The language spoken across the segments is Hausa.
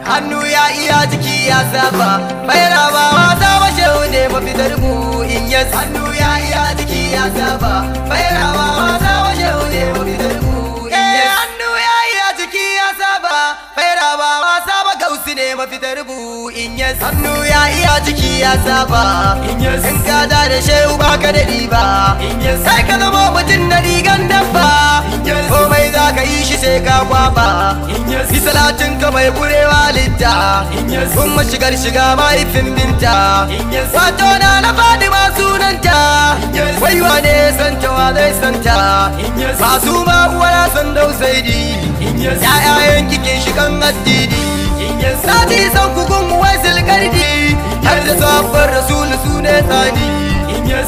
Hannu ya iya jiki ya saba, faira ba wasa ba shehu ne mafitar mu in yes. Hannu ya iya jiki ya saba, faira ba wasa ba shehu ne mafitar mu in yes. Hannu ya iya jiki ya saba, faira ba wasa ba gausu ne mafitar mu in yes. Hannu ya iya jiki ya saba, in yes. In ka da shehu baka da riba, in yes. Sai ka zama mutum na rigan dabba, in yes. Komai za ka yi shi sai ka kwaba, in yes. Yi salatin ka mai burewa litta, in yes. Kuma shigar shiga mahaifin binta, in yes. Wato na na Fadima sunanta, in yes. Wai wane santa wa zai santa, in yes. Masu ma uwara san dausaidi, in yes. Ya'yayen kikin shigan addini, in yes. Sati san kugun wai silkardi, har da sabon rasulu su ne tsani,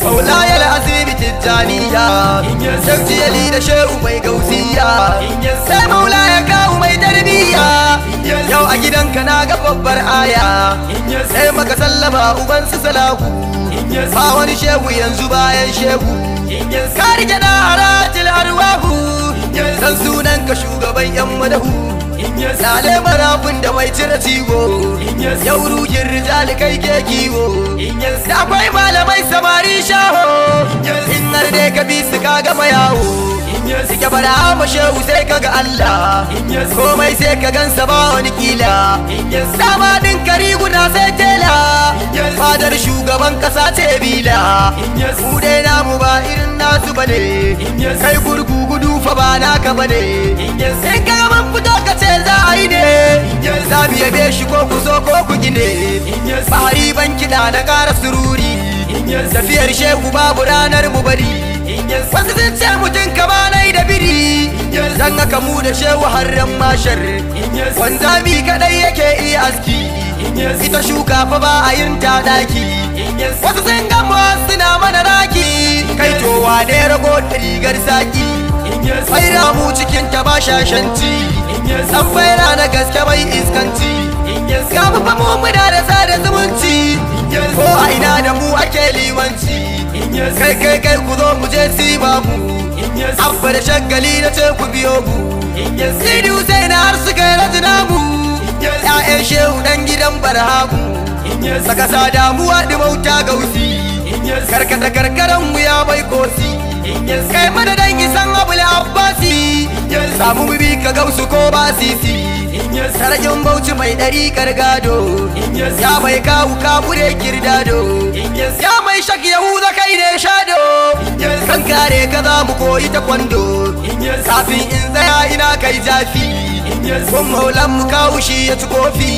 Maulaya al'azimi tijjaniya, Shakti Ali da shehu mai gausiya, sai Maulaya kawu mai tarbiya. Yau a gidanka na ga babbar aya, sai maka sallama uban su salahu. Ba wani shehu yanzu bayan shehu, ka rike da haratil arwahu. Dan sunan ka shugaban yan madahu, lale marafin da mai cire ciwo. Yau ruhin rijali kai ke kiwo, da akwai malamai samari shaho. In har dai ka bi su ka gama yawo, suke bara ma shehu sai ka ga Allah. Komai sai ka gansa ba wani kila, dama din kariguna sai tela. Fadar shugaban kasa ce bila, mu dai namu ba irin nasu bane. Kai gurgu gudu fa ba naka bane, in ka mun fito ka ce za a yi ne. Za mu yabe shi ko ku so ko ku gine, bahari ban kiɗa na ƙara sururi. Tafiyar shehu babu ranar mu bari, wasu sun ce mutum kama nai da biri. Dan haka mu da shehu harran mashar, wanzami kaɗai yake iya aski. Ita shuka fa ba a yin ta daki, wasu sun gama suna mana raki. Kai to wane rago da rigar saki, faira mu cikin ta ba shashanci. San faira na gaske bai iskanci, ga mu fa mu muna da sada zumunci. Ko a ina da mu ake limanci, kai kai kai ku zo mu je sima mu. Abba da shagali na ce ku biyo mu, Sidi Hussein har suka yi rajina mu. Ya'yan shehu dan gidan barhamu, saka sa damuwa dimauta gausi. Karkata karkaran wuya bai kosi, kai mana dan isan abul abbasi. Samu mu bi ka gausu ko ba sisi, sarakin bauchi mai ɗari kargado. Ya mai kawu kabure kirdado, ya mai shak yahuza kai ne shado. Kan kare ka za mu koyi ta kwando, kafin in tsaya ina kai jafi. Kun maulan mu kawu shi ya ci kofi,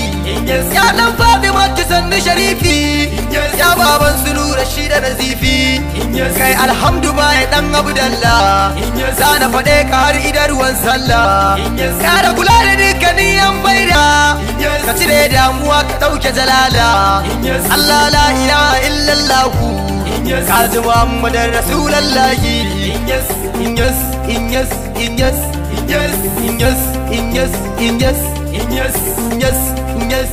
ya dan Fatima sannu sharifi. Ya baban su nura shi da nazifi, kai alhamdu ba ya dan abdallah. Zana faɗe ka har idan ruwan sallah, kara kula da dukkanin yan faida. Ka cire damuwa ka ɗauke jalala, Allah la ilaha illallah. Ka ji Muhammadar Rasulallahi. Yes, yes, yes, yes, yes, yes, yes, yes, yes, yes, yes.